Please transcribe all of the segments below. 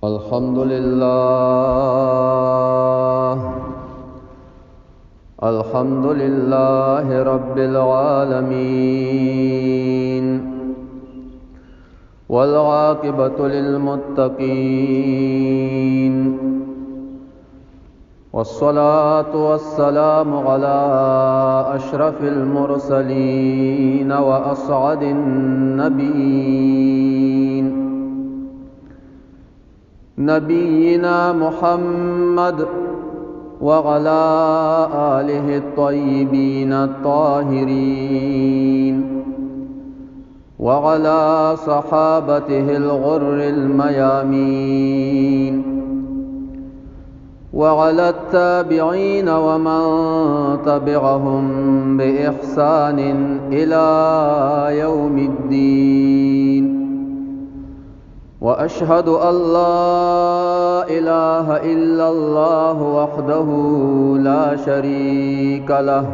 الحمد لله الحمد لله رب العالمين والعاقبة للمتقين والصلاة والسلام على أشرف المرسلين وأسعد النبيين نبينا محمد وعلى آله الطيبين الطاهرين وعلى صحابته الغر الميامين وعلى التابعين ومن تبعهم بإحسان إلى يوم الدين وأشهد أن لا إله إلا الله وحده لا شريك له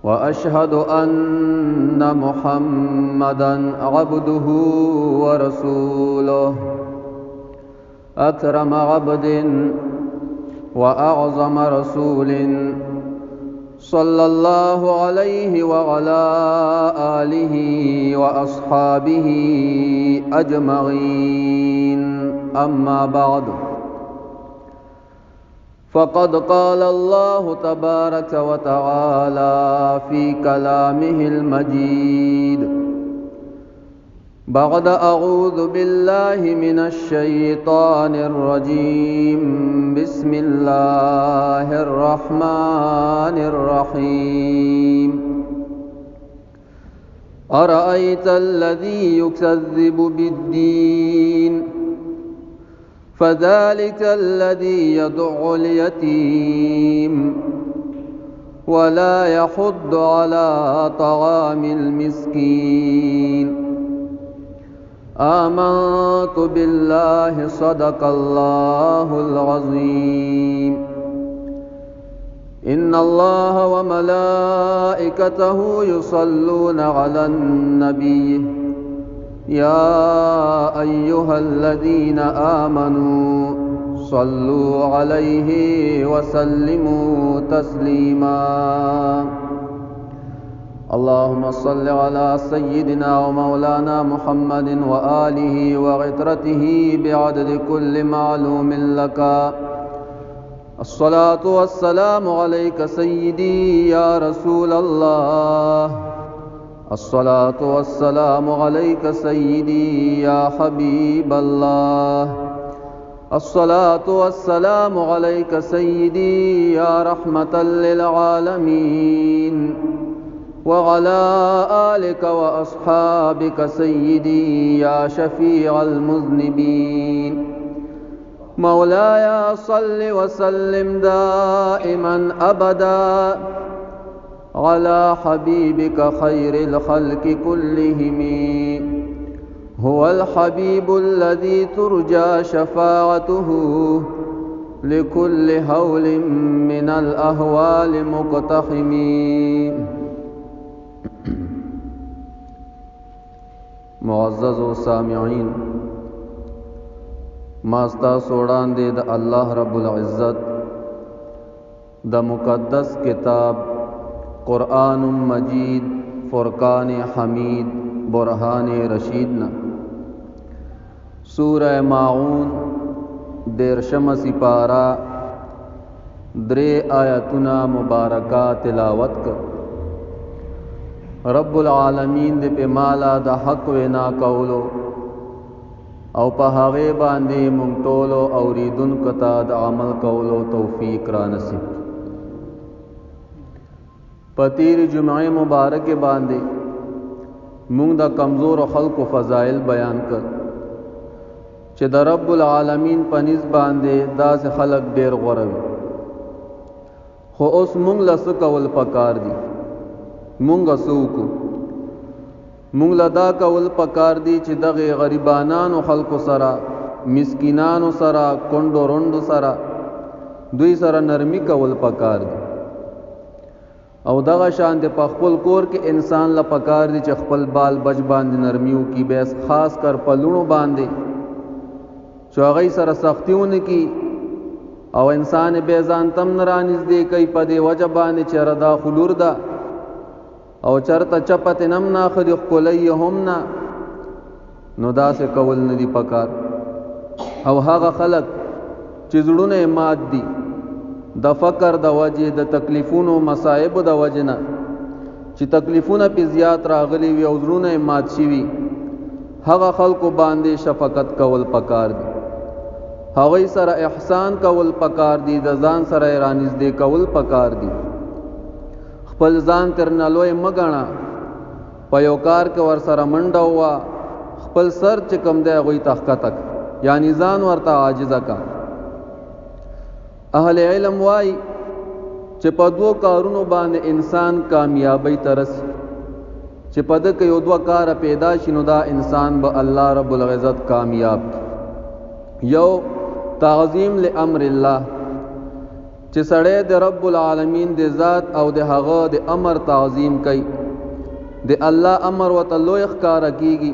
وأشهد أن محمدا عبده ورسوله أكرم عبد وأعظم رسول صلى الله عليه وعلى آله وأصحابه أجمعين أما بعد فقد قال الله تبارك وتعالى في كلامه المجيد بعد أعوذ بالله من الشيطان الرجيم بسم الله الرحمن الرحيم أرأيت الذي يكذب بالدين فذلك الذي يدع اليتيم ولا يحض على طعام المسكين آمنت بالله صدق الله العظيم إن الله وملائكته يصلون على النبي يا أيها الذين آمنوا صلوا عليه وسلموا تسليما اللهم صل على سيدنا ومولانا محمد وآله وعترته بعدد كل معلوم لك الصلاة والسلام عليك سيدي يا رسول الله الصلاة والسلام عليك سيدي يا حبيب الله الصلاة والسلام عليك سيدي يا رحمة للعالمين وعلى آلك وأصحابك سيدي يا شفيع المذنبين مولاي صل وسلم دائما أبدا على حبيبك خير الخلق كلهم هو الحبيب الذي ترجى شفاعته لكل هول من الأهوال مقتحم معزز سامعین ما ستاسو وړاندې د الله رب العزت د مقدس کتاب قرآن مجید فرقان حمید برهان رشید نه سوره ماعون دیرشمه سپاره درې آیتونه مبارکه تلاوت کړ. رب العالمین دې په مالا د حق وینا کولو او په هغه باندې مونږ ټولو اوریدونکو ته د عمل کولو توفیق را نصیب کړي. په تیرې جمعې مبارکې باندې مونږ د کمزورو خلکو فضایل بیان کړ چې د رب العالمین په نس باندې داسې خلک ډیر غوره وي. خو اوس مونږ له څه کول پکار دي؟ مونږ څه وکړو؟ مونږ له دا کول پکار دي چې دغه غریبانانو خلکو سره، مسکینانو سره، کونډو رونډو سره، دوی سره نرمي کول پکار دي. او دغه شان د په خپل کور کې انسان له پکار دي چې خپل بال بچ باندې نرمي وکړي، بیا خاص کر په لوڼو باندې. چې هغوی سره سختي ونه کړي او انسان به ځان تم نه رانږدې کوي په دې وجه باندې چې یاره دا خو لور ده او چرته چپه ترې نه هم نه اخلي، ښکلی یې هم نه، نو داسې کول نه دي پکار. او هغه خلک چې زړونه یې مات دي د فقر د وجې، د تکلیفونو مصائبو د وجې نه چې تکلیفونه پې زیات راغلي وي او زړونه یې مات شوي، هغه خلکو باندې شفقت کول پکار دي، هغوی سره احسان کول پکار دي، د ځان سره یې رانږدې کول پکار دي. خپل ځان تر نه لوی مه ګڼه، په یو کار کې ورسره منډه ووه، خپل سر چې کوم دی هغوی ته ښکته کړه، یعنی ځان ورته عاجزه کړه. اهل علم وایي چې په دوو کارونو باندې انسان کامیابی ته رسي، چې په ده کې یو دوه کاره پیدا شي نو دا انسان به الله رب العزت کامیاب کړي. یو تعظیم لامر الله، چې سړی د رب العالمین د ذات او د هغه د امر تعظیم کوي، د الله امر ورته لوی ښکاره کیږي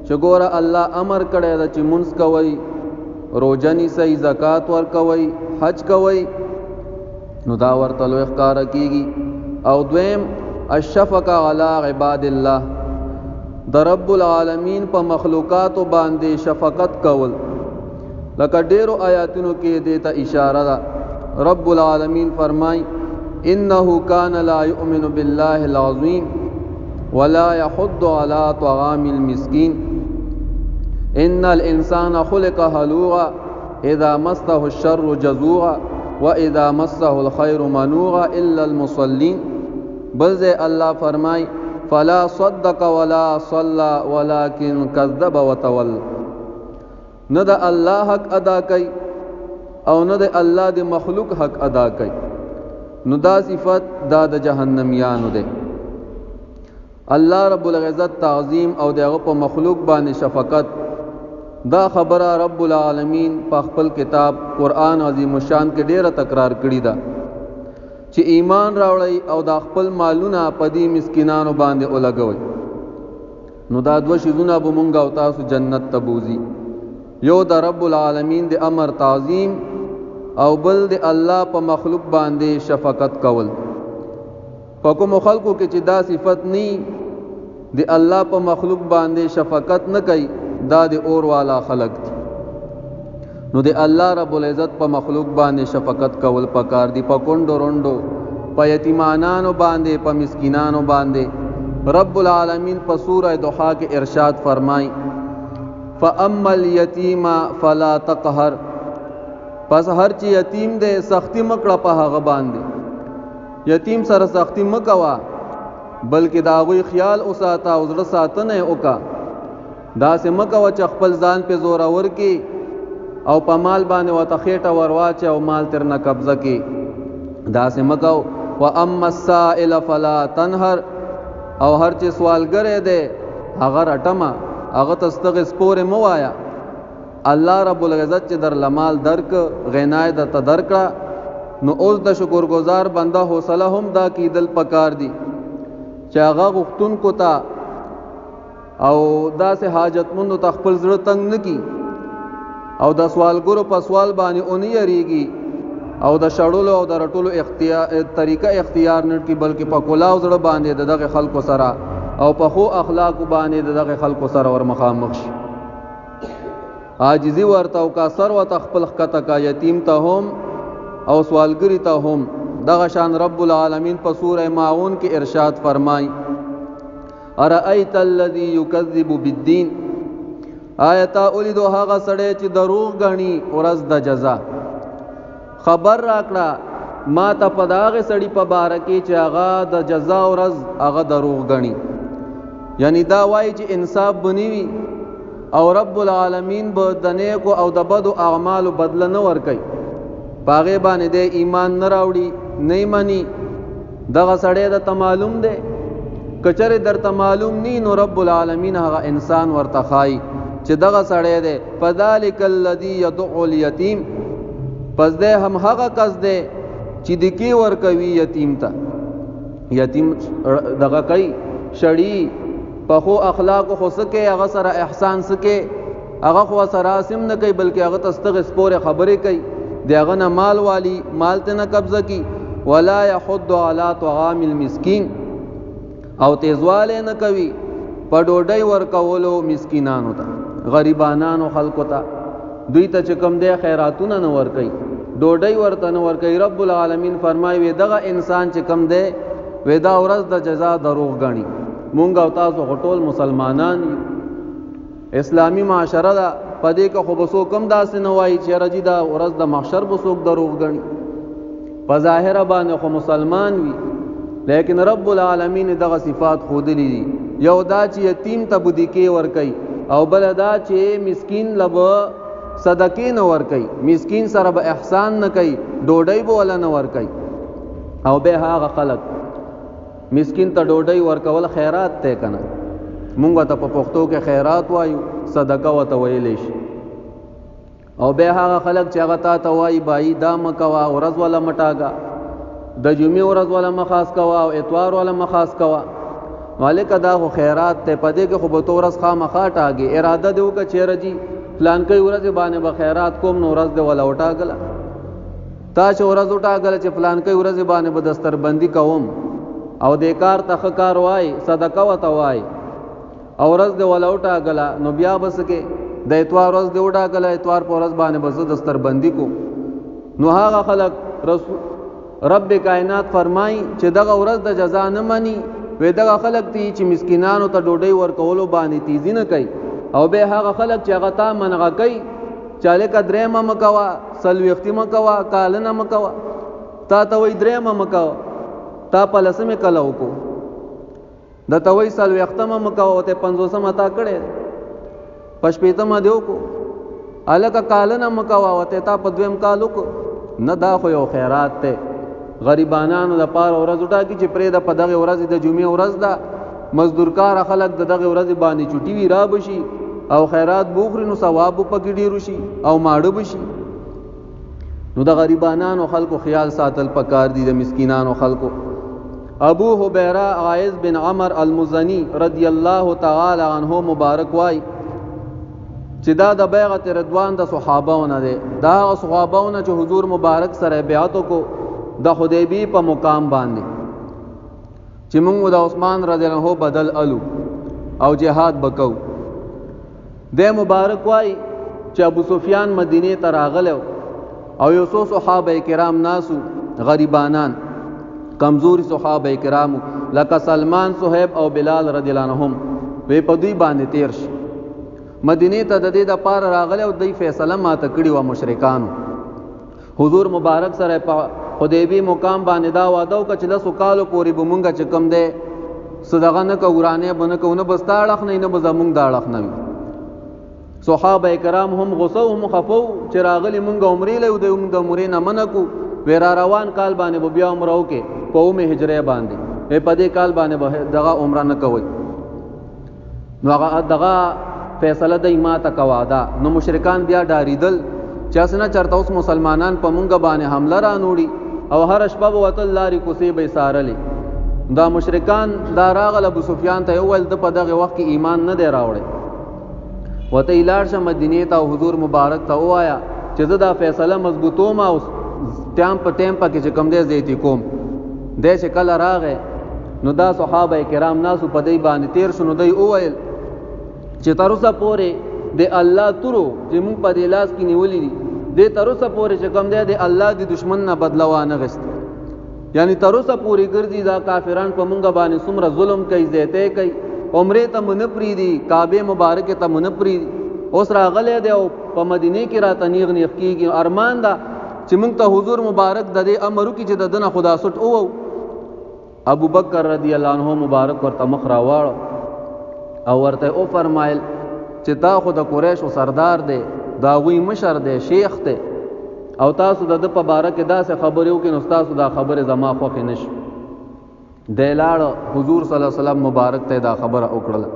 چې ګوره الله امر کړی ده چې مونځ کوئ، روژه نیسئ، زکات ورکوئ، حج کوئ، نو دا ورته لوی ښکاره کیږي. او دویم الشفقه علی عباد الله، د رب العالمین په مخلوقاتو باندې شفقت کول، لکه ډیرو آیاتونو کې دې ته اشاره ده. رب العالمین فرمای انه کان لا یؤمن بالله العظیم ولا يحض على طعام المسكين ان الانسان خلق هلوعا اذا مسه الشر جزوعا واذا مسه الخير منوعا الا المصلين. بل ځای الله فرمای فلا صدق ولا صلى ولكن كذب وتولى. نه د الله حق ادا کوي او نه د الله د مخلوق حق ادا کوي، نو دا صفت دا د جهنميانو دی. الله رب العزت تعظیم او د هغه په مخلوق باندې شفقت، دا خبره رب العالمین په خپل کتاب قرآن عظیم الشان کې ډیره تکرار کړې ده چې ایمان راوړئ او دا خپل مالونه په دې مسکینانو باندې ولګوئ. نو دا دوه شیزونه به مونږ او تاسو جنت ته بوځي، یو د رب العالمین د امر تعظیم او بل د الله په مخلوق باندې شفقت کول. په کومو خلکو کې چې دا صفت نی، د الله په مخلوق باندې شفقت نه کوي، دا د اور والا خلک دي. نو د الله رب العزت په مخلوق باندې شفقت کول پکار دي، په کونډو رونډو، په یتیمانانو باندې، په مسکینانو باندې. رب العالمین په سوره ضحا کې ارشاد فرمای فاما اليتیم فلا تقهر، پس هر چې یتیم دی سختی مکړه په هغه باندې، یتیم سره سختی مکوه، بلکې د هغوی خیال وساته او زړه ساتنه یې وکړه. داسې مه کوه چې خپل ځان پې زورور کړي او په مال باندې ورته خېټه ورواچوې او مال ترنه قبضه کړي، داسې مه کوه. واما السائل فلا تنهر، او هر چې سوالګری دی هغه رټمه، هغه ته ستغې سپورې مه وایه. الله رب العزت چې درله مال درک، غنا یې درته درکړه، نو اوس د شکرګزار بنده حوصله هم دا کیدل پکار دي چې هغه غوښتونکو ته او داسې حاجتمندو ته خپل زړه تنګ نه کړي او د سوالګرو په سوال باندې ونه یریږي او د شړلو او د رټلو طریقه اختیار نه کړي، بلکې په کلاو زړه باندې د دغه خلکو سره او په ښو اخلاقو باندې د دغه خلکو سره ور مخامخ شي. عاجزي ورته او کا سر ورته خپل ښکته کا، یتیم ته هم او سوالګري ته هم. دغه شان رب العالمین په سوره ماعون کې ارشاد فرمای ارأیت الذی یکذب بالدین، آیا تا ولیدو هغه سړی چې دروغ ګڼي ورځ د جزا؟ خبر راکړه ما ته په د هغې سړي په باره کې چې هغه د جزا ورځ هغه دروغ ګڼي، یعنی دا وایي چې انصاف به نه وي او رب العالمین به د نیکو او د بدو اعمالو بدله نه ورکوي، په هغې باندې دی ایمان نه راوړي، نه یې مني. دغه سړی درته معلوم دی؟ که چېرې درته معلوم نی نو رب العالمین هغه انسان ورته ښایي چې دغه سړی دی. فذلک الذي يدع اليتیم، پس دی هم هغه کس دی چې دکې ورکوي یتیم ته، یتیم دغه کوي شړي، په ښو اخلاقو خو څه کوي، هغه سره احسان څه کوي، هغه خو سره سم نه کوي، بلکې هغه ته ستغې سپورې خبرې کوي، د هغه نه مال والی، مال ته نه قبضه کی. ولا يحض على طعام المسكين، او تیزواله نه کوي په ډوډۍ ورکولو مسکینانو ته، غریبانانو خلکو ته. دوی ته چې کوم دی خیراتونه نه ورکوي، ډوډۍ ورته نه ورکوي. رب العالمین فرمایي وی دغه انسان چې کوم دی وی دا ورځ د جزا دروغ ګڼي. مونږ او تاسو خو ټول مسلمانان یو، اسلامي معاشره ده، په دې کې خو به څوک هم داسې نه وایي چې یاره جي دا ورځ د محشر به څوک دروغ ګڼي. په ظاهره باندې خو مسلمان وي، لیکن رب العالمین دغه صفات ښودلي دي. یو دا چې یتیم ته بدیکې ورکوي، او بل دا چې مسکین له به صدقې نه ورکوي، مسکین سره به احسان نه کوي، ډوډۍ به وله نه ورکوي. او بیا هغه خلک مسکین ته ډوډۍ ورکول خیرات دی که نه، مونږ ته په پښتو کې خیرات وایو، صدقه ورته ویلی شي. او بیا هغه خلک چې هغه تا ته وایي بایي دا مه کوه، ورځ وله مه ټاکه، د جمعې ورځ وله مه خاص کوه او اتوار وله مه خاص کوه. نو هلکه دا خو خیرات دی، په دې کې خو به ته ورځ خامخا ټاکې. اراده دې وکړه چې یاره جي فلانکۍ ورځې باندې به خیرات کوم، نو ورځ دې وله وټاکله. تا چې ورځ وټاکله چې فلانکۍ ورځې باندې به دستربندي کوم، او دې کار ته ښه کار وایي، صدقه ورته وایي، او ورځ دې وله وټاکله، نو بیا به څه کې؟ د اتوار ورځ دې وټاکله، اتوار په ورځ باندې به زه دستربندي کوم. نو هغه خلک رسول رب کائنات فرمایي چې دغه ورځ د جزا نه مني، وې دغه خلک دي چې مسکینانو ته ډوډۍ ورکولو باندې تیزی نه کوي. او به هغه خلک چې هغه تا منغه کوي چې هلکه درېیمه مه کوه، څلوېښتي مه کوه، کالنه مه کوه، تا ته وایي درېیمه مه کوه، تا په لسمې کله وکړو، د ته وایي څلوېښتمه مه کوه، ته پنځوسمه تا کړی دی، په شپېتمه دې وکړو، هلکه کالنه مه کوه، ورته تا په دویم کال وکړو. نه، دا خو یو خیرات دی، غریبانانو دپاره ورځ وټاکي چې پرېږده په دغې ورځې د جمعې ورځ ده، مزدورکاره خلک د دغې ورځې باندې چوټي وي، را به شي او خیرات به وخوري، نو ثواب به پکې ډېر وشي او ماړه به شي. نو د غریبانانو خلکو خیال ساتل پکار دي، د مسکینانو خلکو. ابو هبیره عائز بن عمر المزنی رضی الله تعالی عنه مبارک وای چې دا د بیعت رضوان د صحابهو نه دی، دا هغه صحابهو نه چې حضور مبارک سره بیعت وکړو د حدیبی په مقام باندې، چې موږ د عثمان رضی الله عنه بدل الو او جهاد بکو. دی مبارک وای چې ابو سفیان مدینه ته راغلی او یو څو صحابه کرام ناسو، غریبانان کمزوري صحابه کرامو لکه سلمان، صہیب او بلال رضی الله عنهم، وی په دوی باندې تیر شي. مدینه ته د دې د پاره راغلی او دوی فیصله ماته کړې وه مشرکانو. حضور مبارک سره په حدیبی مقام باندې دا وعده وکړه چې لسو کالو پورې به مونږ چې کوم دی څه دغه نه کوو، ورانې به نه کوو، نه به ستا اړخ نه وي، نه به زمونږ د اړخ نه وي. صحابه کرام هم غوسه هم خفه وو چې راغلي مونږ عمرې له یو، دی مونږ د عمرې نه منع کړو، وی را روان کال باندې به بیا عمره وکړې په اومې هجرې باندې، وی په دې کال باندې به دغه عمره نه کوئ. نو هغه دغه فیصله دی ماته کوا ده. نو مشرکان بیا ډاریدل چې هسې نه چېرته اوس مسلمانان په مونږ باندې حمله رانوړي، او هره شپه به وتل لارې کوڅې به یې څارلې. دا مشرکان دا راغل ابو سفیان ته یې وویل ده په دغه وخت کې ایمان نه دی راوړی، ورته یې لاړ شه مدینې ته او حضور مبارک ته ووایه چې زه دا فیصله مضبوطوم او ټایم په ټایم پکې چې کوم دی زیاتې کوم. دی چې کله راغی نو دا صحابه کرام ناسو په دی باندې تیر شو، نو دی وویل چې تر اوسه پورې د الله تورو چې موږ په دې لاس کې نیولې دي، دې تر اوسه پورې چې کوم دی د الله د دشمن نه بدله وانه غیست. یعنی تر اوسه پورې ګرځي دا کافران په مونږ باندې څومره ظلم کوي، زیاتی کوي، عمرې ته مو نه پرېږدي، کعبې مبارکې ته مو نه پرېږدي. اوس راغلی دی او په مدینې کې راته نیغ نیغ کېږي. ارمان ده چې مونږ ته حضور مبارک د دې امر وکړي چې د ده نه خو دا سټ ووهو. ابو بکر رضی الله عنه مبارک ورته مخ راواړو او ورته او فرمایل چې تا خو د قریشو سردار دی، د هغوی مشر دی، شیخ دی، او تاسو د ده په باره کې داسې خبرې وکړې، نو ستاسو دا خبرې زما خوښې نه شي. دی لاړ حضور صلی الله علیه وسلم مبارک ته دا خبره وکړله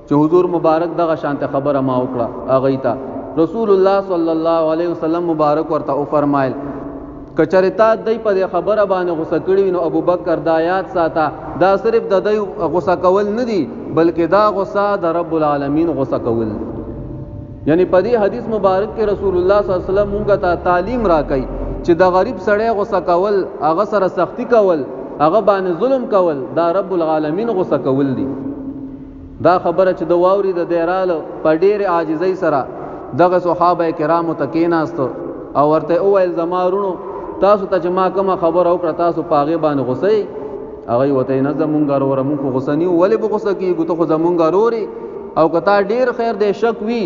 چې حضور مبارک دغه شانته خبره ما وکړه هغوی ته. رسول الله صلی الله علیه وسلم مبارک ورته وفرمایل که چېرې تا دی په دې خبره باندې غوسه کړي وي، نو ابوبکر دا یاد ساته، دا صرف د دی غوسه کول نه دي، بلکې دا غوسه د رب العالمین غوسه کول دي. یعنی په دې حدیث مبارک کې رسول الله صلی الله علیه وسلم مونږ ته تعلیم راکړي چې د غریب سړی غوسه کول، هغه سره سختی کول، هغه باندې ظلم کول، دا رب العالمین غوسه کول دي. دا خبره چې د واوري د دیرالو په ډېر عاجزۍ سره دغه صحابه کرامو ته کېناستو او ورته وویل، زما وروڼو، تاسو ته چې ما کومه خبره وکړه تاسو په هغې باندې غوسه یئ؟ هغوی ورته نه، زمونږ وروره، مونږ خو غوسه نه یو، ولې به غوسه کېږو، ته خو زمونږ ورور یې، او که تا ډېر خیر دی شک وي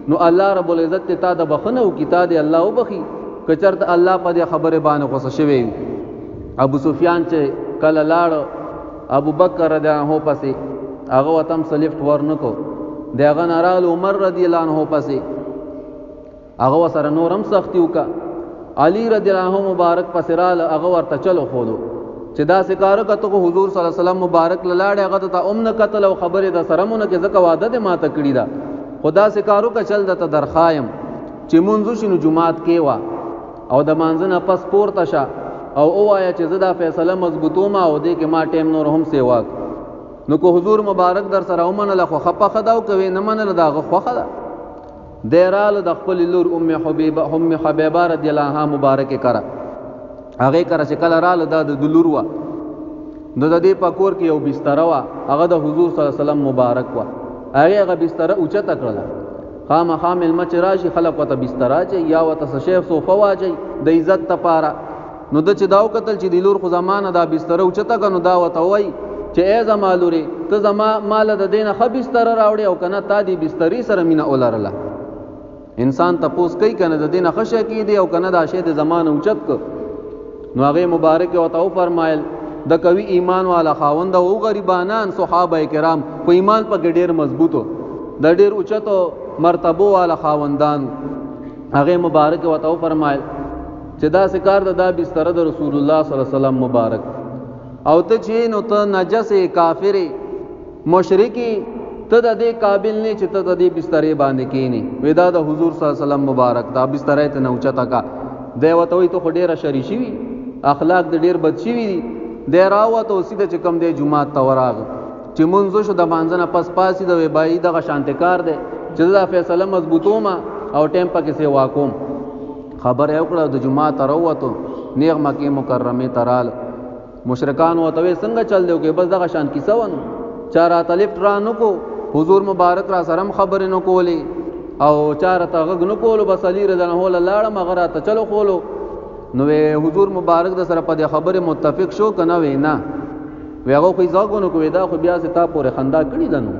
نو الله رب العزت ته تا د بخښنه وکړي، تا دې الله وبخښي که چېرته الله په دې خبرې باندې غوسه شوی وي. ابو سفیان چې کله لاړ ابو بکر رضی الله عنه پسې، هغه ورته هم څه لفټ ورنکو. د هغه نه راغلو عمر رضی الله عنه پسې، هغه ورسره نور هم سختي وکړه. علی رضی الله عنه مبارک پسې راله، هغه ورته چل وښودو چې داسې کار وکړه، ته خو حضور صلی الله علیه وسلم مبارک له لاړې، هغه ته تا هم نه کتل او خبرې د سره مو نه کې، ځکه وعده دې ماته کړې ده، خو داسې کار وکړه چل درته درښایم چې مونځ وشي نو جومات کې وه او د مانځه نه پس پورته شه او ووایه چې زه دا فیصله مضبوطوم او دې کې ما ټایم نور هم سیوا. نو که حضور مبارک در سره ومنله خو ښه پخه ده، او که ویې نه منله د هغه خوښه ده. دی راله د خپلې لور ام حبیبه رضی الله عنها مبارکې کره، هغې کره چې کله راله دا د لور وه، نو د دې په کور کې یو بستره وه، هغه د حضور صلی الله علیه وسلم مبارک وه، هغې هغه بستره اوچته کړله. خامخا مېلمه چې راشي خلک ورته بستره اچوي یا ورته څه شی صوفه واچوي د عزت دپاره. نو ده چې دا وکتل چې د لور خو زما نه دا بستره اوچته کړه، نو دا ورته وایي چې ای زما لورې، ته زما ماله د دې نه ښه بستره راوړې او که نه تا دې بسترې سره مینه ولرله. انسان تپوس کوي که نه د دې نه ښه شی کېدی او که نه دا شی د زما نه اوچت که. نو هغې مبارکې ورته وفرمایل، د قوي ایمان والا خاوند او غریبانان صحابه کرام خو ایمان پکې ډېر مضبوط و، د ډېر اوچتو مرتبو والا خاوندان. هغې مبارکې ورته وفرمایل چې داسې کار د دا بستره د رسول الله صلی الله علیه وسلم مبارک، او ته چې نو ته نجس کافر مشرکی، ته د دې قابل نه چې ته د دې بسترې باندې کینی. وی دا د حضور صلی الله علیه وسلم مبارک دا بسترې ته نه اوچته کا. دی ورته وایي ته خو ډېره شري شوي، اخلاق د ډېر بد شوي دي. دی راووته او سیده چې کوم دی جومات ته ورغی. چې مونځ وشو د مانځه نه پس پاڅېده، وی بایي دغه شانتې کار دی چې زه دا فیصله مضبوطوم او ټایم پکې سیوا کوم. خبره یې وکړه، د جومات ته راووتو، نېغ مکې مکرمې ته راله. مشرکان ورته وایي څنګه چل دی وکړې؟ بس دغه شان کیسه وه، نو چا راته لفټ را نه کو، حضور مبارک را سره هم خبرې نه کولې او چا راته غږ نه کولو، بس علی رضی الله عنه له لاړم، هغه راته چل وښولو. نو حضور مبارک د سره په دې خبرې متفق شو که نه؟ وی نه. وی هغه خو یې غږ ونه کو، دا خو بیا سې تا پورې خندا کړې ده، نو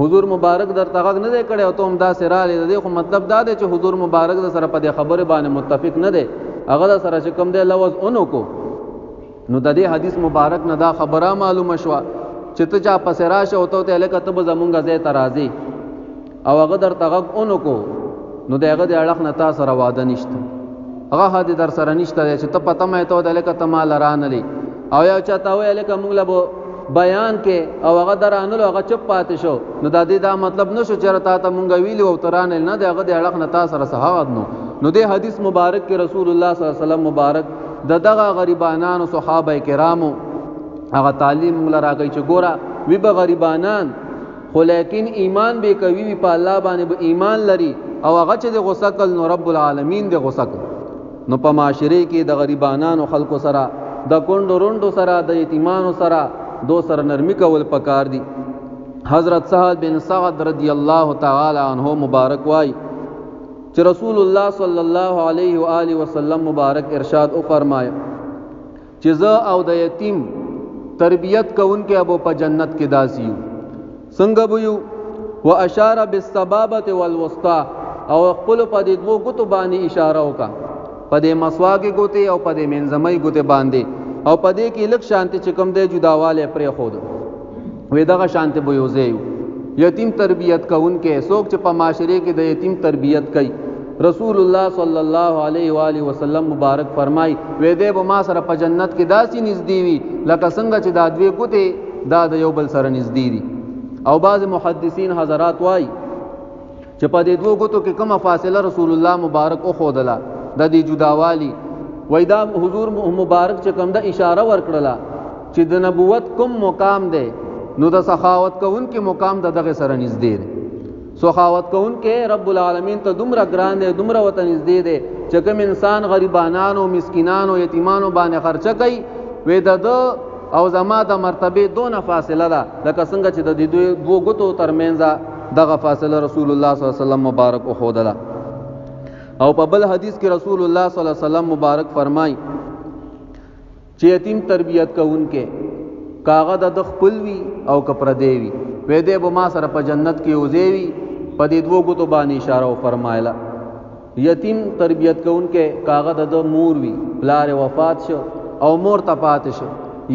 حضور مبارک درته غږ نه دی کړی او ته هم داسې راغلې. د دې خو مطلب دا دی چې حضور مبارک د سره په دې خبرې باندې متفق نه دی، هغه د سره چې کوم دی لوظ ونه کو. نو د دې حدیث مبارک نه دا خبره معلومه شوه چې ته چا پسې راشه او ته ورته لکه ته به زمونږ ځای ته راځې او هغه درته غږ ونه کو، نو د هغه د اړخ نه تا سره واده نشته، هغه حد در سره نشته دی چې ته په تمه یې ته ورته لکه ته ماله رانلې، او یو چا ته وویل لکه موږ له به بیان کې او هغه درانلو، هغه چپ پاتې شو، نو د دې دا مطلب نه شو چې تا ته مونږ ویلي او ته رانلې، نه، د هغه د اړخ نه تا سره څه حق نو. نو دې حدیث مبارک کې رسول الله صلی الله علیه وسلم مبارک د دغه غریبانانو صحابه کرامو هغه تعلیم موږ له راکوي چې ګوره وي به غریبانان خو لیکن ایمان به کوي، وي په الله باندې به ایمان لري، او هغه چې د غوسه کړ نو رب العالمین د غوسه کړ. نو په معاشرې کې د غریبانانو خلکو سره، د کونډو رونډو سره، د یتیمانو سره دو سره نرمي کول پکار دي. حضرت سهل بن سعد رضی الله تعالی عنہ مبارک وای چې رسول الله صلی الله علیه و آله وسلم مبارک ارشاد او فرمایي چې زه او د یتیم تربیت کوونکی ابو په جنت کې داسې یو. څنګه به یو؟ و اشار بالسبابه والوسطى، او خپل په دې دوو ګوتو باندې اشاره وکړه، په دې مسواکې ګوتې او په دې منځمۍ ګوتې باندې، او په دې کې لږ شانتې چې کوم دی جداوالی پرېښود. وی دغه شانتې به یو ځای یو. یتیم تربیت کوونکی څوک چې په معاشرې کې د یتیم تربیت کوي، رسول الله صلی الله علیه و آله وسلم مبارک فرمای وې دی به ما سره په جنت کې داسې نږدې وي لکه څنګه چې دا دوې ګوتې دا د یو بل سره نږدې دي. او بعض محدثین حضرات وایي چې په دې دوو ګوتو کې کومه فاصله رسول الله مبارک وښودله د دې جداوالي، وایي دا حضور مبارک چې کوم د اشاره ورکړله چې د نبوت کوم مقام دی نو د سخاوت کوونکي مقام د دغه سره نږدې دی. سخاوت کوونکی رب العالمین ته دومره ګران دی، دومره ورته نږدې دی چې کوم انسان غریبانانو، مسکینانو، یتیمانو باندې خرچه کوي، وې د ده او زما د مرتبې دونه فاصله ده لکه څنګه چې د دې دوو ګوتو ترمنځ دغه فاصله رسول الله صلی الله علیه وسلم مبارک وښودله. او په بل حدیث کې رسول الله صلی الله علیه وسلم مبارک فرمای چې یتیم تربیت کوونکی که هغه د ده خپل وي او که پردی وي، وی دی به ما سره په جنت کې یو ځای وي. په دې دوو ګوتو باندې اشاره وفرمایله. یتیم تربیت کوونکی که هغه د ده مور وي، پلار یې وفات شو او مور ته پاتې شو،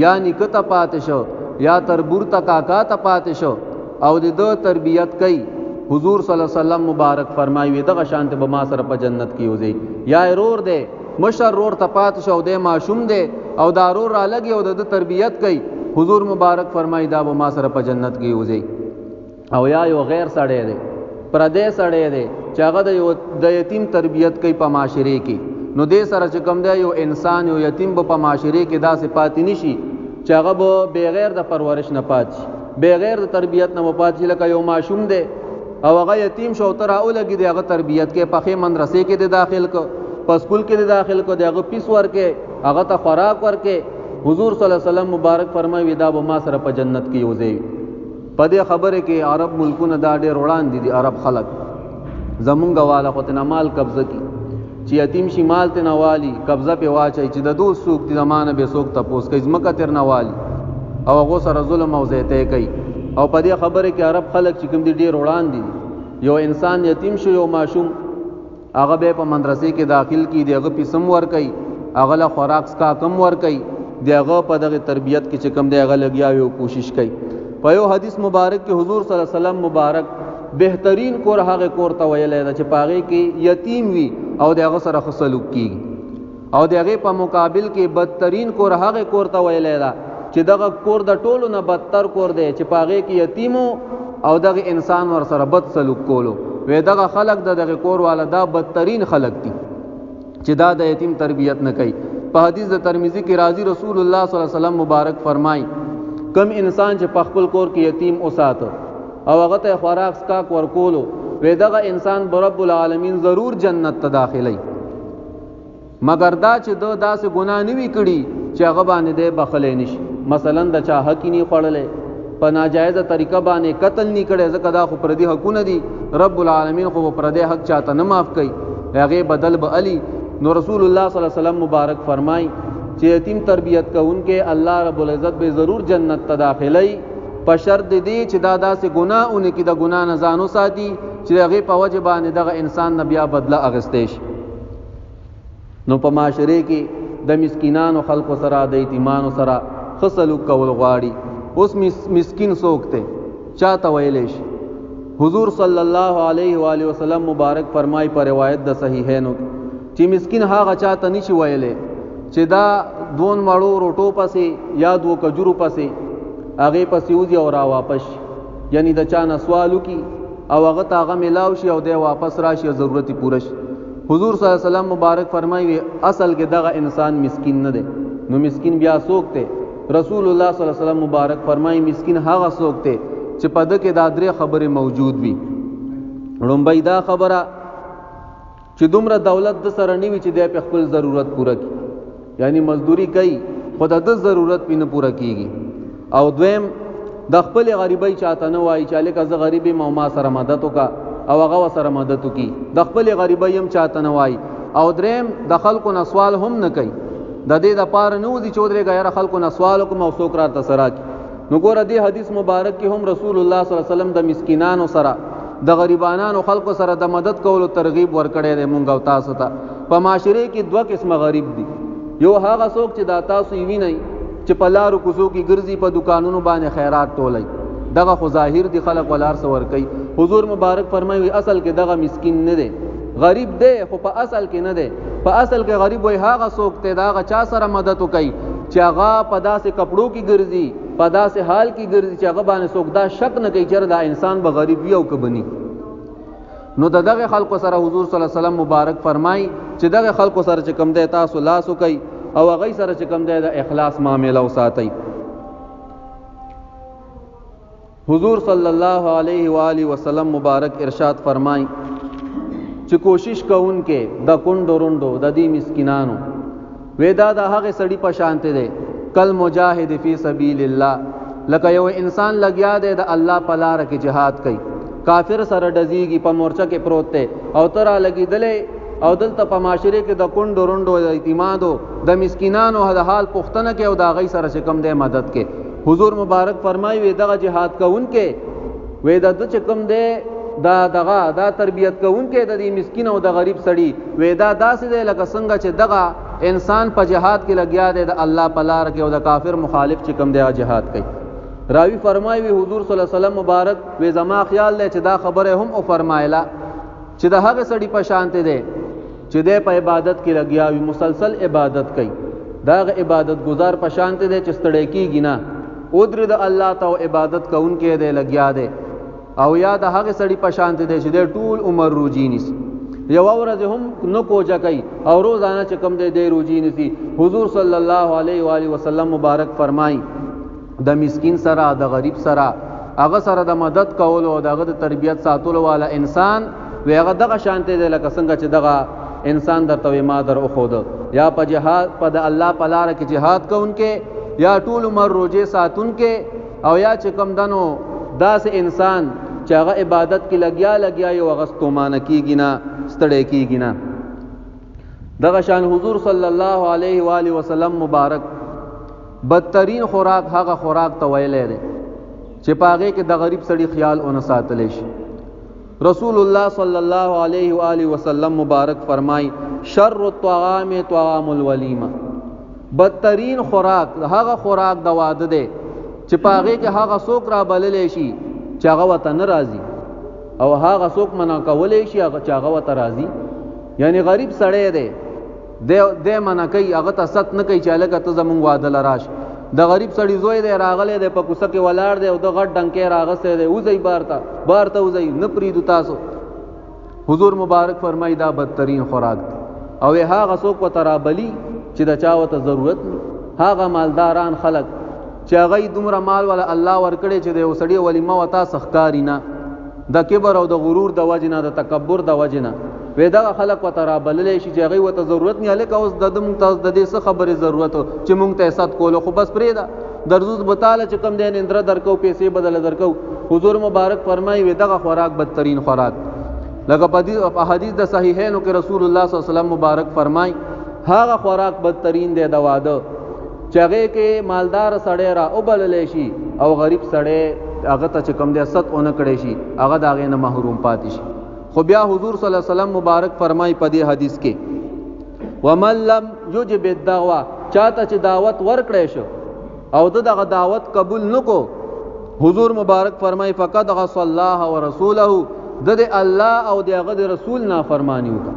یا نیکه ته پاتې شو، یا تربور ته کاکا ته پاتې شو او د ده تربیت کوي، حضور صلی الله علیه وسلم مبارک فرمایي وی دغه شانته به ما سره په جنت کې یو ځای. یا یې رور دی، مشر رور ته پاتې شو او دی ماشوم دی او دا رور را لګي او د ده تربیت کوي، حضور مبارک فرمایي دا به ما سره په جنت کې یو ځای. او یا یو غیر سړی دی، پردی سړی دی چې هغه د یو د یتیم تربیت کوي په معاشرې کې، نو دې سره چې کوم دی یو انسان یو یتیم به په معاشرې کې داسې پاتې نشي چې هغه به بغیر د پرورش نه پاتې شي، بغیر د تربیت نه به پاتې شي. لکه یو ماشوم دی او هغه یتیم شو، ته راولګي دی هغه تربیت کې، په ښې مدرسې کې دی داخل که، په سکول کې دی داخل که، د هغه پیس ورکې، هغه ته خوراک ورکې، حضور صلی الله علیه وسلم مبارک فرمایي دا به ما سره په جنت کې یو ځای وي. په دې خبره کې عرب ملکونه دا ډېر وړاندې دي. عرب خلک زمونږ والا خو تېنه مال قبضه کی، چې یتیم شي مال تېنه والي، قبضه پې واچوي چې د دوست څوک دي، زما نه به څوک تپوس کوي، ځمکه ترنه والي او هغو سره ظلم او زیاتی کوي. او په دې خبره کې عرب خلک چې کوم دي ډېر وړاندې دي. یو انسان یتیم شو، یو ماشوم، هغه به په مدرسې کې داخل کی، د هغه پیسم ورکوي، هغه له خوراک څښاک هم ورکوي، د هغه په دغه تربیت کې چې کوم دی هغه لګیا وي او کوشش کوي. په یو حدیث مبارک کې حضور صلی الله علیه وسلم مبارک بهترین کور هغه کور ته ویلی ده چې په هغې کې یتیم وي او د هغه سره ښه سلوک کیږي، او د هغې په مقابل کې بدترین کور هغه کور ته ویلی ده چې دغه کور د ټولو نه بدتر کور دی چې په هغې کې یتیم او دغه انسان ورسره بد سلوک کولو. وی دغه خلک د دغه کور والا دا بدترین خلک دي چې دا د یتیم تربیت نه کوي. په حدیث د ترمذی کې راځي رسول الله صلی الله علیه وسلم مبارک فرمای کم انسان چې په خپل کور کې یتیم وساته او هغه ته خوراک څښاک ورکولو، وی دغه انسان به رب العالمین ضرور جنت ته داخلي، مګر دا چې ده داسې ګناه نه وي کړي چې هغه باندې دی بخښلی نه شي. مثلا د چا حق یې نه خوړلی، په ناجایزه طریقه باندې قتل نه کړی، ځکه دا خو پردي حقونه دي، رب العالمین خو به پردی حق چاته نه معاف کوي، هغې بدل به الي. نو رسول الله صلی الله علیه وسلم مبارک فرمای چې یتیم تربیت کوونکی الله رب العزت به ضرور جنت ته داخلوي، په شرط د دې چې دا داسې ګناه ونه کړي، د ګناه نه ځان وساتي چې د هغې په وجه باندې دغه انسان نه بیا بدله اخیستی شي. نو په معاشرې کې د مسکینانو خلکو سره، د یتیمانو سره ښه سلوک کول غواړي. اوس مسکین څوک دی، چاته ویلی شي؟ حضور صلی الله علیه و آله وسلم مبارک فرمای په روایت د صحیحینو کې چې مسکین هغه چاته نشي ویلی چې دا دون مړو روټو پسې یا دوو کجورو پسې هغې پسې وځي او را واپس شي، یعنی د چا نه سوال وکړي او هغه ته هغه ملاو شي او دی واپس راشي او ضرورت یې پوره شي. حضور صلی الله علیه وسلم مبارک فرمایي وی اصل کې دغه انسان مسکین نه دی. نو مسکین بیا څوک دی؟ رسول الله صلی الله علیه وسلم مبارک فرمایي مسکین هغه څوک دی چې په ده کې دا درې خبرې موجود وي. لومبۍ دا خبره چې دومره دولت د سره نه وي چې دی په خپل ضرورت پوره کړي، یعنی مزدوري کوي خو د ده ضرورت پې نه پوره کیږي. او دویم د خپل غریبۍ چاته نه وایي چې هلکه زه غریب یم او ما سره مدد وکړه، او هغه ورسره مدد وکړي، د خپلې غریبۍ هم چاته نه وایي. او دریم د خلکو نه سوال هم نه کوي، د دې دپاره نه وځي چې ودرېږه یاره خلکو نه سوال وکړم او څوک راته څه راکړي. نو ګوره دې حدیث مبارک کې هم رسول الله صلی الله علیه وسلم د مسکینانو سره، د غریبانانو خلکو سره د مدد کولو ترغیب ورکړی دی مونږ او تاسو ته. په معاشرې کې دوه قسمه غریب دي، یو هغه څوک چې دا تاسو یې وینئ چې په لارو کوڅو کې ګرځي، په دکانونو باندې خیرات ټولوي، دغه خو ظاهر دي، خلک ولار څه ورکوي. حضور مبارک فرمایي اصل کې دغه مسکین نه دی، غریب دی خو په اصل کې نه دی. په اصل کې غریب وایي هغه څوک دی د هغه چا سره مدد وکوي چې هغه په داسې کپړو کې ګرځي، په داسې حال کې ګرځي چې هغه باندې څوک دا شک نه کوي چېرې دا انسان به غریب وي او که به نه. نو د دغه خلکو سره حضور صلی الله علیه وسلم مبارک فرمایي چې دغه خلکو سره چې کوم دی تاسو لاس وکئ او هغوی سره چې کوم دی د اخلاص معامله وساتئ. حضور صلی الله علیه و آله وسلم مبارک ارشاد فرمای چې کوشش کوونکې د کونډو رونډو د دې مسکینانو وې دا د هغه سړي په شانته دی، کل مجاهد فی سبیل الله، لکه یو انسان لګیا دی د الله په لار کې جهاد کوي، کافر سره ډزیږي، په مورچه کې پروت دی او ته را لګېدلی او دلته په معاشرې کې د کونډو رونډو، د یتیمانو، د مسکینانو د حال پوښتنه کوي او د هغوی سره چې کوم دی مدد کوي. حضور مبارک فرمایي وی دغه جهاد کوونکی وی د چې کوم دی دا دغه دا تربیت کوونکی د دې مسکین او د غریب سړي وی دا داسې دی لکه څنګه چې دغه انسان په جهاد کې لګیا دی د الله په لار کې او د کافر مخالف چې کوم دی جهاد کوي. راوی فرمایي وی حضور صلی الله علیه وسلم مبارک وی زما خیال دی چې دا خبره هم او فرمایله چې د هغه سړي په شانته دی چې دی په عبادت کې لګیا وي، مسلسل عبادت کوي، د هغه عبادت ګزار په شانته دی چې ستړی کیږي نه، ودرې د الله ته او عبادت کوونکی دی لګیا دی، او یا د هغه سړي په شانته دی چې دی ټول عمر روجي نیسي، یوه ورځ هم نه کوجه کوي او روزانه چې کوم دی دی روجي نیسي. حضور صلی الله علیه و آله وسلم مبارک فرمایي د مسکین سره، د غریب سره، هغه سره د مدد کولو او د هغه د تربیت ساتلو والا انسان وی هغه دغه شانته دی لکه څنګه چې دغه انسان درته وی ما در وښوده، یا په جهاد په د الله په لاره کې جهاد کوونکی، یا ټول عمر روژې ساتونکی، او یا چې کوم دنو داسې انسان چې هغه عبادت کې لګیا لګیا یو، هغه ستومانه کیږي نه، ستړی کیږي نه. دغه شان حضور صلی الله علیه و آله وسلم مبارک بدترین خوراک هغه خوراک ته ویلی دی چې په هغې کې د غریب سړي خیال ونه ساتلی شي. رسول الله صلی الله علیه و آله وسلم مبارک فرمای شر الطعام طعام الولیمه، بدترین خوراک هغه خوراک د واده دی چې په هغې کې هغه څوک را بللی شي چې هغه ورته نه راځي، او هغه څوک منع کولی شي چې هغه ورته راځي. یعنی غریب سړی دی، دی منع کوي، هغه ته ست نه کوي چې هلکه ته زمونږ واده له راشه. د غریب سړي زوی دی، راغلی دی، په کوڅه کې ولاړ دی او د غټ ډنکی راغستی دی، وځئ بار ته، بار ته وځئ، نه پرېږدو تاسو. حضور مبارک فرمایي دا بدترین خوراک دی، او هغه څوک ورته رابلي چې د چا ورته ضرورت نه، هغه مالداران خلک چې هغه یې دومره مال ولا الله ورکړی چې د یو سړي ولیمه وتا ښکاري نه، د کبر او د غرور د وجې نه، د تکبر د وجې نه، وې دغه خلک ورته رابللی شي چې هغوی ورته ضرورت نه، هلکه اوس د ده مونږ ته د دې څه خبرې ضرورت چې مونږ ته یې ست کولو، خو بس پرېږده درزوز به تاله چې کوم دی نندره درکو، پیسې به دله درکو. حضور مبارک فرمایي وې دغه خوراک بدترین خوراک. لکه په حدیث د صحیحینو کې رسول الله صلی الله علیه وسلم مبارک فرمایي هغه خوراک بدترین دی د واده چې هغې کې مالدار سړی را وبللی شي او غریب سړی هغه ته چې کوم دی ست ونه کړی شي، هغه د هغې نه محروم پاتې شي. خو بیا حضور صلی الله علیه وسلم مبارک فرمایي په دې حدیث کې ومن لم یجب الدعوه، چاته چې دعوت ورکړی شو او د دغه دعوت قبول نکو، حضور مبارک فرمایي فقد عصى الله ورسوله، د الله او د هغه د رسول نافرمانی وکړه.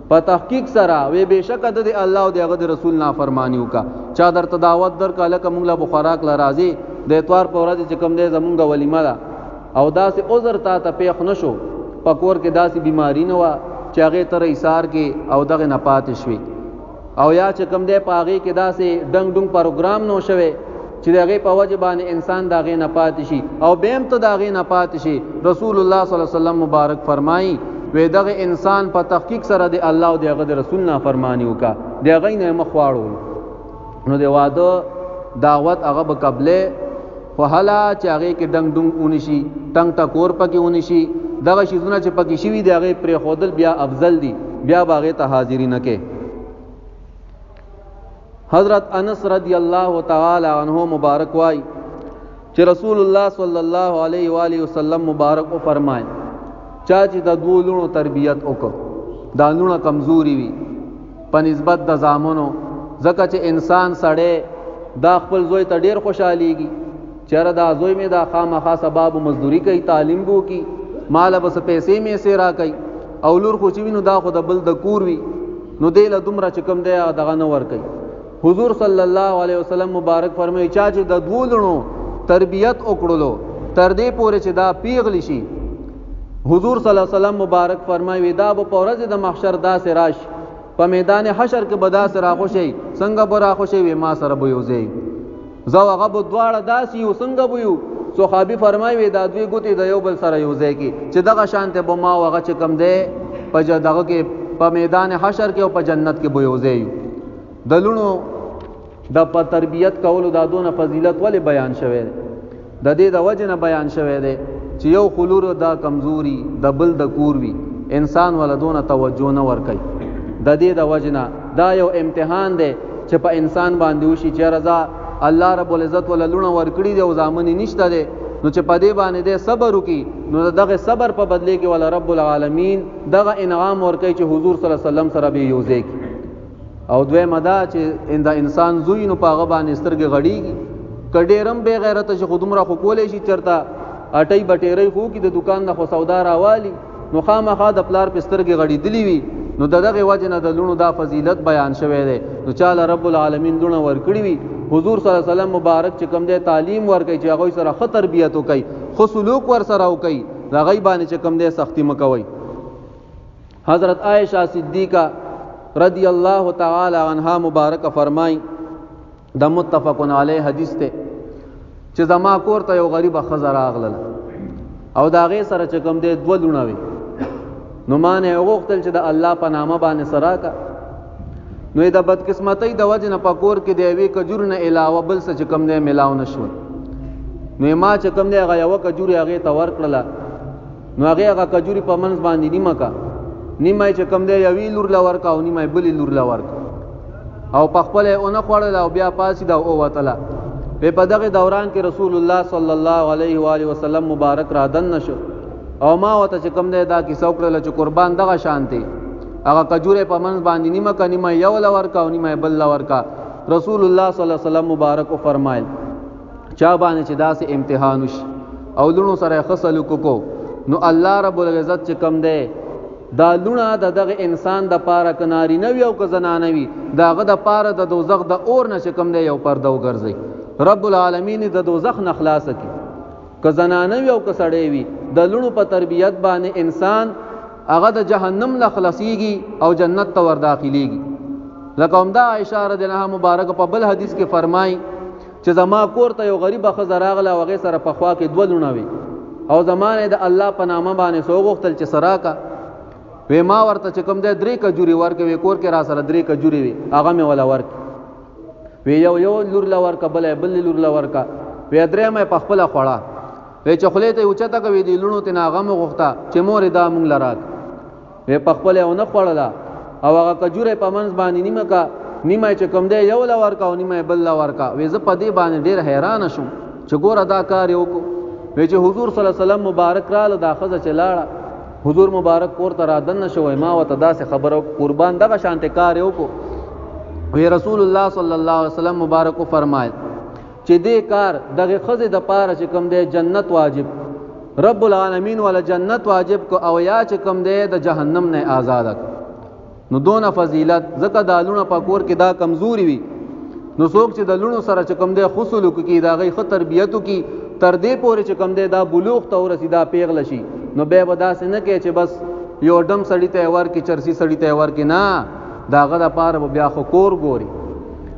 په تحقیق سره وی بشکه د الله او د هغه د رسول نافرمانی وکړه. چا درته دعوت درکړه لکه مونږ له بخوراک له راځي د اتوار په ورځ چې کوم دی زمونږ ولیمه ده، او داسې عذر تا ته پېښ نه شو، په کور کې داسې بیماری نه وه چې هغې ته ایثار کې او دغې نه پاتې شوې، او یا چې کوم دی په هغې کې داسې ډنګ ډونګ پروګرام نه شوی چې د هغې په وجه باندې انسان د هغې نه پاتې شي او بیا هم ته د هغې نه پاتې شي. رسول الله صلی الله علیه وسلم مبارک فرمایي وی دغه انسان په تحقیق سره د الله او د هغه د رسول نافرمانی وکړه، د هغې نه یې مخ واړولو. نو د واده دعوت هغه به قبلې، خو هله چې هغې کې ډنګ ډونګ ونشي، ټنګ ټکور پکې ونشي، دغه شیزونه چې پکې شوي د هغې پرېښودل بیا افضل دي، بیا به هغې ته حاضري نه کوي. حضرت انس رضی الله تعالی عنہ مبارک وای چې رسول الله صلی الله علیه و آله وسلم مبارک او فرمای چا چې د دوو لونو تربیت وکړ، دا لونه کمزوري وي په نسبت د زامنو، ځکه چې انسان سړی دا خپل زوی ته ډیر خوشحاليږي، چېرې دا زوی مې دا خامخا سبا به مزدوري کوي، تعلیم به وکړي، ماله به څه پیسې میسې راکوي، او لور خو چې وي نو دا خو د بل د کور وي، نو دی له دومره چې کوم دی هغه دغه نه ورکوي. حضور صلی الله علیه وسلم مبارک فرمایي چا چې د دوو لوڼو تربیت وکړلو تر دې پورې چې دا پیغلې شي، حضور صلی الله علیه وسلم مبارک فرمایي دا به په ورځ د محشر داسې راشي، په میدان حشر کې به داسې راخوشي، څنګه به راخوشي؟ وي ما سره به یو ځای، زه او هغه به دواړه داسې یو، څنګه به یو؟ صحابي فرمایي وی دا دوی ګوتې د یو بل سره یو ځای کی چې دغه شانته به ما هغه چې کم دی په دغه کې په میدان حشر کې او په جنت کې به یو ځای یو. د لونو د په تربیت کولو دا دونه فضیلت ولې بیان شوی دی؟ د دې د وجې نه بیان شوی دی چې یو خلور دا کمزوري د بل د کور وي، انسان ولا دونه توجه نه ورکوي. د دې د وجې نه دا یو امتحان دی چې په انسان باندې وشي چې رضا الله رب العزت ولا لونه ورکړي دی او زامن نشته دی، نو چې په دې باندې دی صبر وکړي نو دغه صبر په بدلې کې ولا رب العالمین دغه انعام ورکوي چې حضور صلی الله علیه وسلم سره به یو ځای کړي. او دویمه دا چې ان د انسان زوی نو په هغه باندې سترګې غړیږي، که ډېر هم بې غیرته شي خو دومره خو کولی شي چېرته اټۍ بټېرۍ خو وکړي، د دکان نه خو سودا راوالي، نو خامخا د پلار په سترګې غړېدلي وي. نو د دغې وجې نه د لوڼو دا فضیلت بیان شوی دی. نو چا له رب العالمین لوڼه ورکړي وي، حضور صلی الله علیه وسلم مبارک چې کوم دی تعلیم ورکوي چې هغوی سره ښه تربیت وکړي، ښه سلوک ورسره وکړي، د هغوی باندې چې کوم دی سختي مه کوئ. حضرت عائشہ صدیقہ رضی الله تعالی عنها مبارک فرمای، د متفق علیه حدیث ته چې زما کور ته یو غریبه ښځه راغله او د هغې سره چې کوم دی دوه لوڼه وې، نو ما نه یې وغوښتل چې د الله په نامه باندې څه راکړه. نو یې د بدقسمتۍ د وجې نه په کور کې د یوې کجورې نه علاوه بل څه چې کوم دی میلاو نه شول. نو یې ما چې کوم دی هغه یوه کجورې هغې ته ورکړله، نو هغې هغه کجوري په منځ باندې نیمه کا، نیمه یې چې کوم دی یوې لور له ورکه او نیمه یې بلې لور له ورکه، او په خپله یې ونه خوړله او بیا پاڅېده او ووتله. په دغه دوران کې رسول الله صلی الله علیه و آله وسلم مبارک را دننه شو او ما ورته چې کوم دی دا کیسه وکړله چې قربان دغه شان دی، هغه کجوره په منځ باندې نیمه که، نیمه یو له ورکه او نیمه یې بل له ورکه. رسول الله صلی الله علیه وسلم مبارک وفرمایل چا باندې چې داسې امتحان وشي او لوڼو سره ښه سلوک وکړو، نو الله رب العزت چې کوم دی دا لوڼه د دغه انسان د پاره که نارینه وي او که زنانه وي، د هغه د پاره د دوزخ د اور نه چې کوم دی یو پرده وګرځوي. رب العالمین د دوزخ نه خلاصه کړي. که زنانه وي او که سړی وي، د لوڼو په تربیت باندې انسان هغه د جهنم نه خلاصیږي او جنت ته ور داخلیږي. لکه همدا عائشه رضی الله مبارک په بل حدیث کې فرمایي چې زما کور ته یو غریبه ښځه راغله او هغې سره په خوا کې دوه لوڼه وې او زما نه د الله په نامه باندې څه وغوښتل چې څه راکړه. وې ما ورته چې کوم دی درې کجورې ورکړې، وې کور کې را سره درې کجورې وې، هغه مې وله ورکړې. وې یو یو لور له ورکړه، بله یې بلې لور له ورکړه، وې درېیمه یې په خپله خوړه. وې چې خولې ته یې اوچته کړه، وې دې لوڼو ترې نه هغه مې وغوښته چې مورې دا مونږ له راکړه. وې په خپله یې ونه خوړله او هغه کجوره یې په منځ باندې نیمه کړه، نیمه یې چې کوم دی یو له ورکړه او نیمه یې بل له ورکړه. وې زه په دې باندې ډېر حیرانه شوم چې ګوره دا کار یې وکړو. وې چې حضور صلی الله علیه وسلم مبارک راله، دا ښځه چې لاړه حضور مبارک کور ته را دننه شو، ما ورته داسې خبره وکړه، قربان دغه شانتې کار یې وکړو. وی رسول الله صلی الله علیه وسلم مبارک وفرمایل چې دې کار دغه ښځې د پاره چې کوم دی جنت واجب، رب العالمین ولا جنت واجب کو او یا چې کوم دی د جهنم نه آزاد کو. نو دونه فضیلت، ځکه دا لوڼه په کور کې دا کمزوري وي، نو څوک چې د لوڼو سره چې کوم دی ښه سلوک وکړي، د هغوی ښه تربیت وکړي، تر دې پورې چې کوم دی دا بلوغ ته ورسي، دا پیغله شي، نو بیا به داسې نه کوي چې بس یو ډم سړي ته یې ورکړي، چرسي سړي ته یې ورکړي، نه، د هغه دپاره به بیا خو کور ګوري.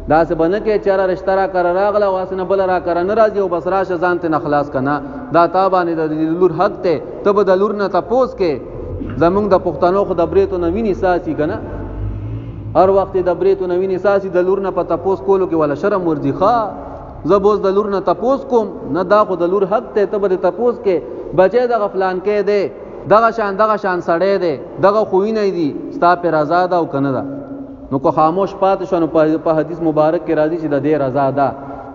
داسې به نه کوي چې یاره رشته را کره راغله او هسې نه بله را کره نه راځي او بس راشه ځان ترې نه خلاص که، نه، دا تا باندې د لور حق دی، ته به د لور نه تپوس کې. زمونږ د پښتنو خو د برېتو نه وینې څاڅي که نه، هر وخت د برېتو نه وینې څاڅي، د لور نه په تپوس کولو کې وله شرم ورځي. ښه زه به اوس د لور نه تپوس کوم، نه، دا خو د لور حق دی، ته به دې تپوس کې، بچی دغه فلانکی دی، دغه شان دغه شان سړی دی، دغه خویونه دي، ستا پې رضا ده او که نه ده؟ نو که خاموش پاتې شو نو په حدیث مبارک کې راځي چې د دې رضا ده،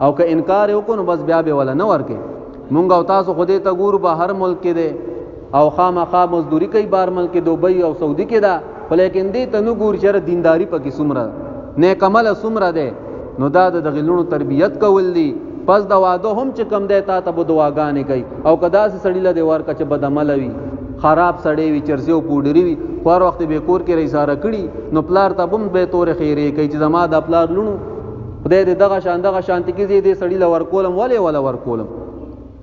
او که انکار یې وکړو نو بس بیا به وله نه ورکې. مونږ او تاسو خو دې ته ګورو به هر ملک کې دی او خامخا مزدوري کوي بهر ملک کې، دوبۍ او سعودي کې ده، خو لیکن دې ته نه ګوري چې یاره دینداري پکې څومره ده، نیک عمله څومره دی. نو دا د دغې لوڼو تربیت کول دي. پس د واده هم چې کوم دی تا ته به دعاګانې کوي، او که داسې سړي له دې ورکړه چې بدعمله وي، خراب سړی وي، چرسي او پوډري وي، خو هر وخت یې بې کور کې را کړي، نو پلار ته به هم به تورې خیرې کوي چې زما دا پلار لوڼو خدای دې دغه شان دغه شانتې کې زه دې سړي له ورکولم، ولې وله ورکولم.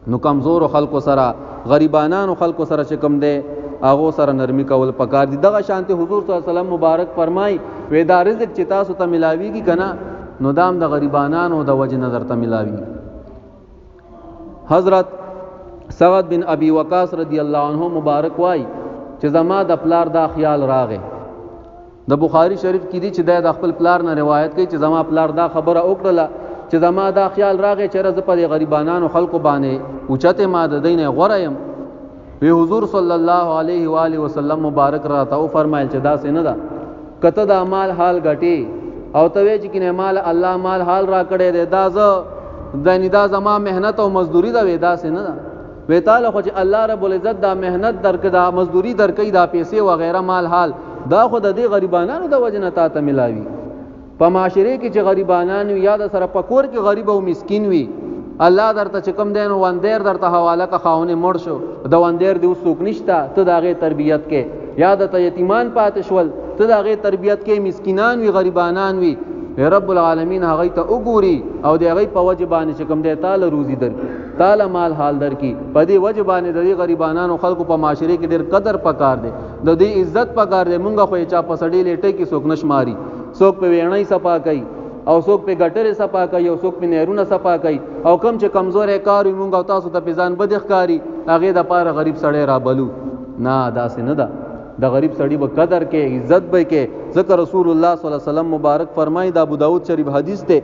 نو کمزورو خلکو سره، غریبانانو خلکو سره چې کوم دی هغو سره نرمي کول پکار دي. دغه شانتې حضور صلی الله علیه وسلم مبارک فرمایي وی دا رزق چې تاسو ته ملاویږي که نه، نو دا هم د غریبانانو د وجې نه درته ملاویږي. حضرت سعد بن ابي وقاص رضی الله عنه مبارک وای چې زما د پلار دا خیال راغی. د بخاری شریف کې دي چې د خپل پلار نه روایت کوي چې زما پلار دا خبره وکړله چې زما دا خیال راغی چې زه په دې غریبانانو خلکو باندې اوچته ما د دین غوره یم. وی حضور صلی الله علیه و آله وسلم مبارک راته او فرمایل چې دا څه نه ده، کته دا مال حال غټي او ته وی چې کینه مال الله مال حال را کړی دی، دا زه د دا زما مهنت او مزدوری ده، وی دا څه نه ده. وی تعالی خو چې الله رب العزت دا مهنت درک، دا مزدوری درکې، دا پیسې و غیره مال حال، دا خو د دې غریبانانو د وجه نه تا ته ملاوي. په معاشرې کې چې غریبانان وي یا د سره په کور کې غریب او مسکین وي، الله درته چې کوم دی نو وندیر درته حواله که خاونې مړ شو، د وندیر دې اوس څوک نشته، ته د هغې تربیت کې، یا درته یتیمان پاتې شول، ته د هغې تربیت کې، مسکینان وي، غریبانان وي، رب العالمین هغوی ته وګوري او د هغوی په وجه باندې چې کوم دی تاله روزي درکړي، تاله مال حال درکړي. په دې وجه باندې د دې غریبانانو خلکو په معاشرې کې ډېر قدر پکار دی، د دې عزت پکار دی. مونږ خو یې چا په سړې لیټۍ کې څوک نه شماري، څوک په ویڼۍ صفا کوي او څوک په ګټرې صفا کوي او څوک په نهرونه صفا کوي، او کم چې کمزوری کار وي مونږ او تاسو ته په ځان بدې ښکاري، هغې دپاره غریب سړی رابلو. نه، داسې نه ده. د غریب سړي به قدر کې، عزت به کې. ځکه رسول الله صلی الله علیه وسلم مبارک فرمایي، د ابو داود شریف حدیث دی،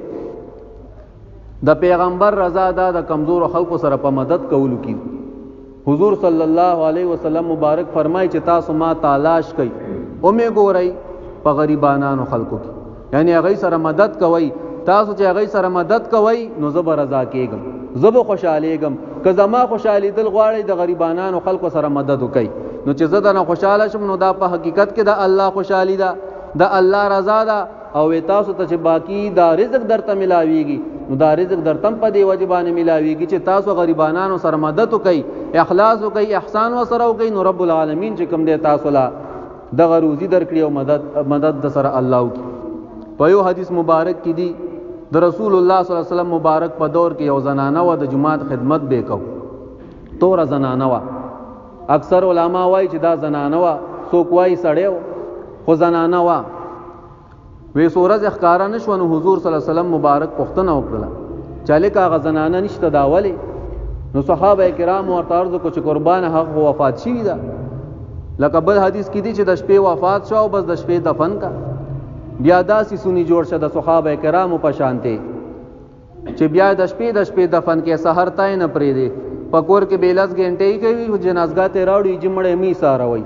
د پیغمبر رضا دا د کمزورو خلکو سره په مدد کولو کې. حضور صلی الله علیه وسلم مبارک فرمایي چې تاسو ما تلاش کړئ او مې ګورئ په غریبانانو خلکو کې، یعنی هغوی سره مدد کوئ. تاسو چې هغوی سره مدد کوئ نو زه به رضا کېږم، زه به خوشحالېږم. که زما خوشحالېدل غواړئ د غریبانانو خلکو سره مدد وکړئ. نو چې زه درنه خوشحاله شم نو دا په حقیقت کې د الله خوشحالي ده، د الله رضا ده. او تاسو ته چې باقی دا رزق درته ملاویږي نو دا رزق درته په دې وجه باندې ملاویږي چې تاسو غریبانانو سره مدد وکړئ، اخلاص وکړئ، احسان وسره وکړئ، نو رب العالمین چې کوم دی تاسو له دغه روزي درکړي او مدد د سره الله وکړي. په یو حدیث مبارک کې دی د رسول الله صلی الله علیه وسلم مبارک په دور کې یو زنانه وه، د جومات خدمت به کو، توره زنانه وه. اکثر علما وایي چې دا زنانه وه، څوک وایي سړی و، خو زنانه وه. وی څو ورځې ښکاره نه شوه، نو حضور صلی الله علیه وسلم مبارک پوښتنه وکړله چې هلکه هغه زنانه نشته، دا ولې؟ نو صحابه کرام ورته عرض وکړو چې قربان هغه خو وفات شوي ده. لکه بل حدیث کې دي چې د شپې وفات شو او بس د شپې دفن کا. بیا داسې سونی جوړ شه د صحابه کرامو په شانتې چې بیا د شپې دفن کې، سحر ته نه پرېږدي، په کور کې به لس ګنټې کوي، خو جنازګاه ته راوړي چې مړی مې ایساروئ.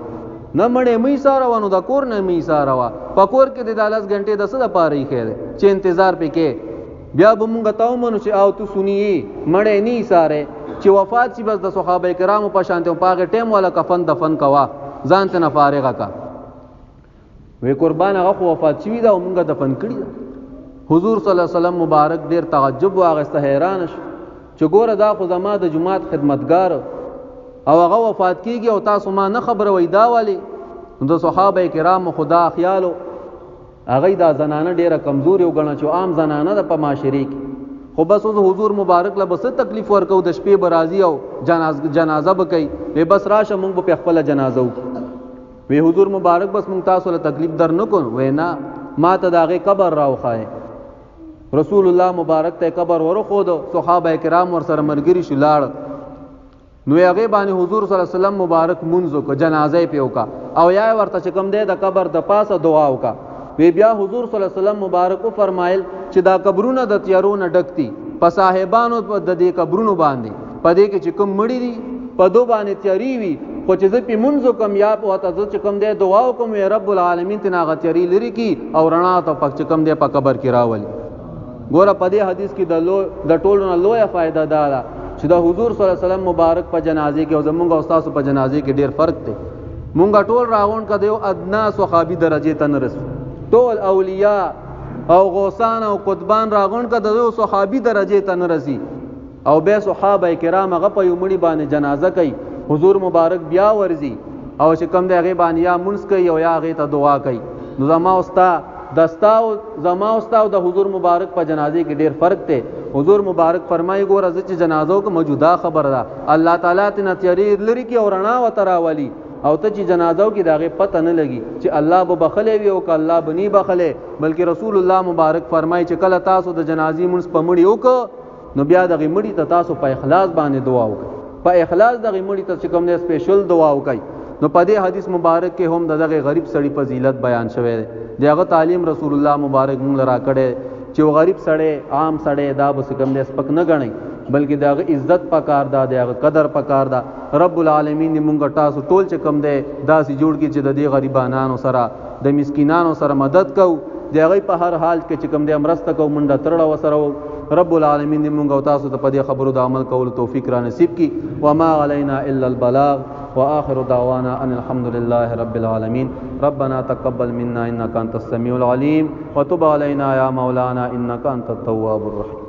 نه مړی مې ایساروه، نو د کور نه مې ایساروه. په کور کې د دا لس ګنټې د څه دپاره ایښی دی چې انتظار پې کې؟ بیا به مونږ ته ومنو چې او ته سني یې، مړی نه ایسارې، چې وفات شي بس د صحابه کرامو په شان ته په هغې ټایم والا کفن دفن کوه، ځان ته نه فارغه که. وی قربان هغه خو وفات شوی ده او مونږ دفن کړی ده. حضور صلی الله علیه وسلم مبارک ډیر تعجب واغسته، حیران شو چې ګوره دا خو زما د جومات خدمتګار او هغه وفات کیږي او تاسو ما نه خبروئ، دا ولې؟ نو د صحابه کرامو خو دا خیالو، هغوی دا زنانه ډیره کمزورې وګڼه چې عام زنانه ده په معاشرې کې، خو بس اوس حضور مبارک له به څه تکلیف ورکوو، د شپې به راځي او جنازه به کوي، وی بس راشه مونږ به پرې خپله جنازه وکړو. وی حضور مبارک بس مونږ تاسو له تکلیف در نه کوو. وی نه، ما ته د هغې قبر راوښایئ. رسول الله مبارک ته قبر ورښود، صحابه کرام ورسره ملګري شو، لاړ. نو هغې باندې حضور صلی الله علیه وسلم مبارک مونځ وکړ، جنازه یې پرې وکړه او یا یې ورته چې کوم دی د قبر د پاسه دعا وکړه. وی بیا حضور صلی الله علیه وسلم مبارک وفرمایل چې دا قبرونه د تیارو نه ډک دي، په صاحبانو د دې قبرونو باندې په دې کې چې کوم مړي دي په دو باندې تیارې وي، خو چې زه پې مونځ وکړم یا په ورته زه چې کوم دی دعا وکړم، وی رب العالمین ترې هغه تیارې لرې کړي او رڼا ته پک چې کوم دی په قبر کې راولي. ګوره په دې حدیث کې د ټولو نه لویه فایده دا ده چې د حضور صلی الله علیه وسلم مبارک په جنازې کې او زمونږ او ستاسو په جنازې کې ډېر فرق دی. مونږ ټول راغونډ که د یو ادنا صحابي درجې ته نه رسو، ټول اولیاء او غوثان او قطبان راغونډ که د یو صحابي درجې ته نه رسي. او بیا صحابه کرام هغه په یو مړي باندې جنازه کوي، حضور مبارک بیا ورځي او چې کوم دی هغې باندې یا مونځ کوي او یا هغې ته دعا کوي. نو زما او ستا د ستا او زما او ستا او د حضور مبارک په جنازې کې ډېر فرق دی. حضور مبارک فرمایي ګوره زه چې جنازه وکړم جدا خبره ده، الله تعالی ترې نه تیارې لرې کړي او رڼا ورته راولي، او ته چې جنازه وکړي د هغې پته نه لګي چې الله به بخښلی وي او که الله به نه بخښلی. بلکې رسول الله مبارک فرمایي چې کله تاسو د جنازې مونځ په مړي وکړو نو بیا دغې مړي ته تاسو په اخلاص باندې دعا وکړئ. په اخلاص دغه مړي ته چې کوم دی سپیشل دعا وکړي. نو په دې حدیث مبارک کې هم د دغه غریب سړي فضیلت بیان شوی دی. دغه تعلیم رسول الله مبارک مونږ لرا کړی چې غریب سړی، عام سړی دا به کوم دی سپک نه ګڼي، بلکې دغه عزت پکار ده، دغه قدر پکار ده. رب العالمین دې مونږ تاسو ټول چې کوم دی داسې جوړ کړي چې د دې غریبانانو سره، د مسکینانو سره مدد کوو، د هغوی په هر حال کې چې کوم دی مرسته کوو، منډه ترړه وسره وو. رب العالمین دې مونږ او تاسو ته په دې خبرو د عمل کولو توفیق را نصیب کړي. وما علینا الا البلاغ، واخر دعوانا ان الحمد لله رب العالمین. ربنا تقبل منا انك انت السميع العليم وتب علينا يا مولانا انك انت التواب الرحيم.